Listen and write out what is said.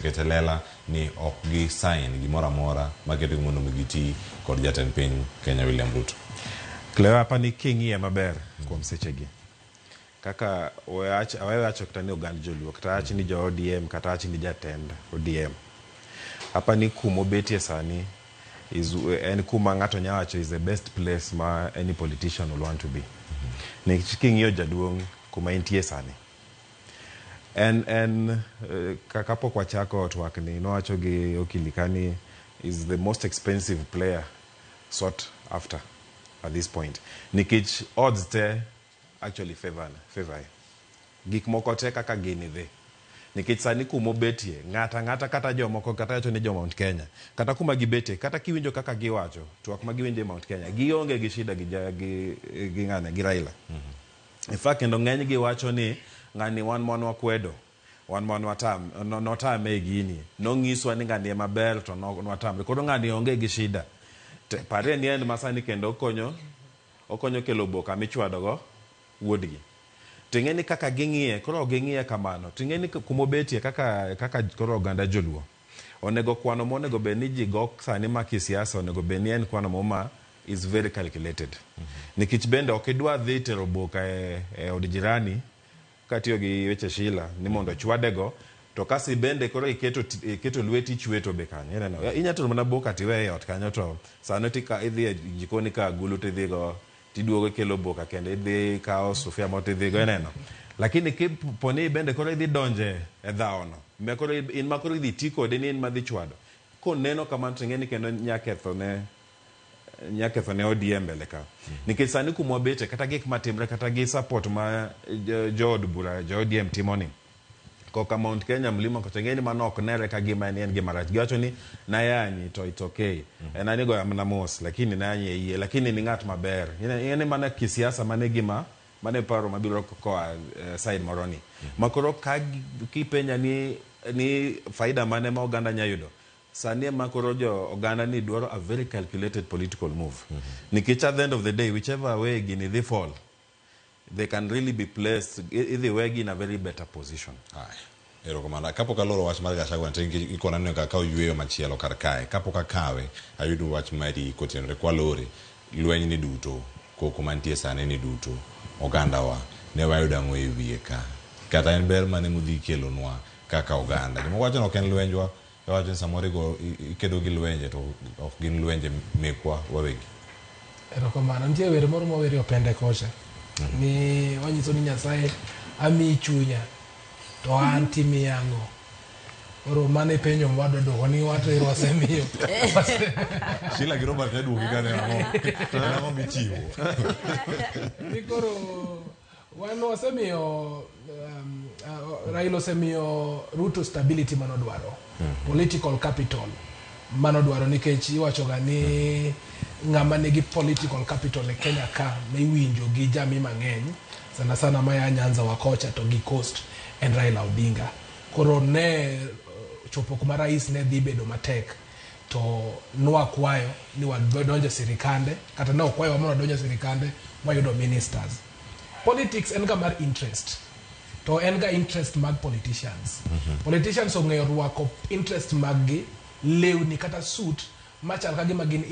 Osekete lela ni ok gi sign gimoro amora maketogi mondo mi giti kod jatend piny Kenya William Ruto. Cleo apa ni king'iye maber kuom sechegi kaka we wacho kata ni ogand joluo kata wach ni jo ODM kata wach ni jatend ODM apa ni kumobetie sani is en kuma ng'ato nya wacho is the best place ma any politician will want to be. Nikech king'iyo jaduong' kuma entie sani en kapok wachako twak ni nowacho gi Okili kani is the most expensive player sought after at this point nikech odds te actually favor gik moko te kaka gini dhi nikech sani kumobetie ng'ata ang'ata kata jomoko kata wacho ni jo Mount Kenya kata kuma gibetie kata kiwinjo kaka giwacho twak ma giwinjo e Mount Kenya gionge gi shida gi, gi ng'ane gi Raila. In fact kendo ng'eny gi wacho ni ng'ani wan mon wakwedo wan mon watam notame e gini nong'iswa ni ng'ani ema ber to nwatamre koro ng'ani onge gi shida. Parie ni en masani kendo okonyo kelo boka michwado go wuodgi. To ing'e ni kaka ging'iye koro ok ging'iye kamano to ing'e ni kumobetie kaka koro oganda joluo onego kwano monego bed ni ji go sani ma kisiasa onego bed ni en kwano mo ma is very calculated. Nikech bende ok idwa dhi tero boka e od jirani katiyo gi weche Sheila ni mondo ochwadego to kasi bende koro iketo lweti chweto be kanyo ineno inya tero mana boka tiwe e ot kanyo to sano tika idhi e jikoni ka agulu tidhi go tiduogo ikelo boka kendo idhi kawo sufria moro tidhi go ineno lakini kiponi bende koro idhi donje e dhawono ma koro in ma koro idhi ti kode ni in ma dhi chwado koneno kamano to ing'e ni kendo nya ketho ne ODM mbele ka nikech sani kuma wabete kata gik matimre kata gi support ma jood bura jo ODM timo ni koka Mount Kenya mlima kocha ing'e ni mano ok nere ka gima en gima rach giwacho ni nayanyi to it's okay en an igoya mana mos lakini nayanyi e yie lakini ni ng'at maber ing'e ni mana kisiasa mane gima mane paro mabiro koa side moro ni makoro ka kipenja ni faida mane ma oganda nya yudo sani ema koro jo oganda ni dwaro a very calculated political move nikech at the end of the day whichever way gini dhi fall they can really be placed idhi wegi in a very better position. Aya, erokamano. Kapok aloro wach mar Gachagua to ikona ni akaw yueyo machielo kar kae. Kapok akawe, ayudo wach mari kotenore kwalore lweny ni duto, koko mantie sani ni duto, ogandawa ne wayudo ang'o e wiye ka? Kata en ber mane modhi kelonwa kaka oganda? Jomoko wacho ni ok en lwenjwa, wacho ni samoro ikedo gi lwenje to ok gin lwenje mekwa wawegi. Erokamano. Nitie wer moro mawere opende kocha. Ni wanyiso ni Nyasaye amiyi chunya to an timiya ang'o. Koro mano e penjo mwadwa duoko ni wato ero wasemiyo. Sheila gi Robert ne duoki kane ang'o? En ang'o michiwo? Ni koro wan wasemiyo Raila osemiyo Ruto stability manodwaro. Political capital manodwaro nikech iwacho ga ni ng'ama nigi political capital e Kenya ka miwinjo gi jamii mang'eny sana sana maya Nyanza wa kocha to gi Coast en Raila Odinga. Koro ne chopo kuma rais ne dhi bedo matek to nwakwayo ni wadonjo e sirikande kata ne okwayowa mondo wadonj e sirikande wayudo ministers. Politics en ga mar interest to en ga interest mag politicians. Politicians ong'eyo rwako interest mag gi lewni kata suit machal ka gima gin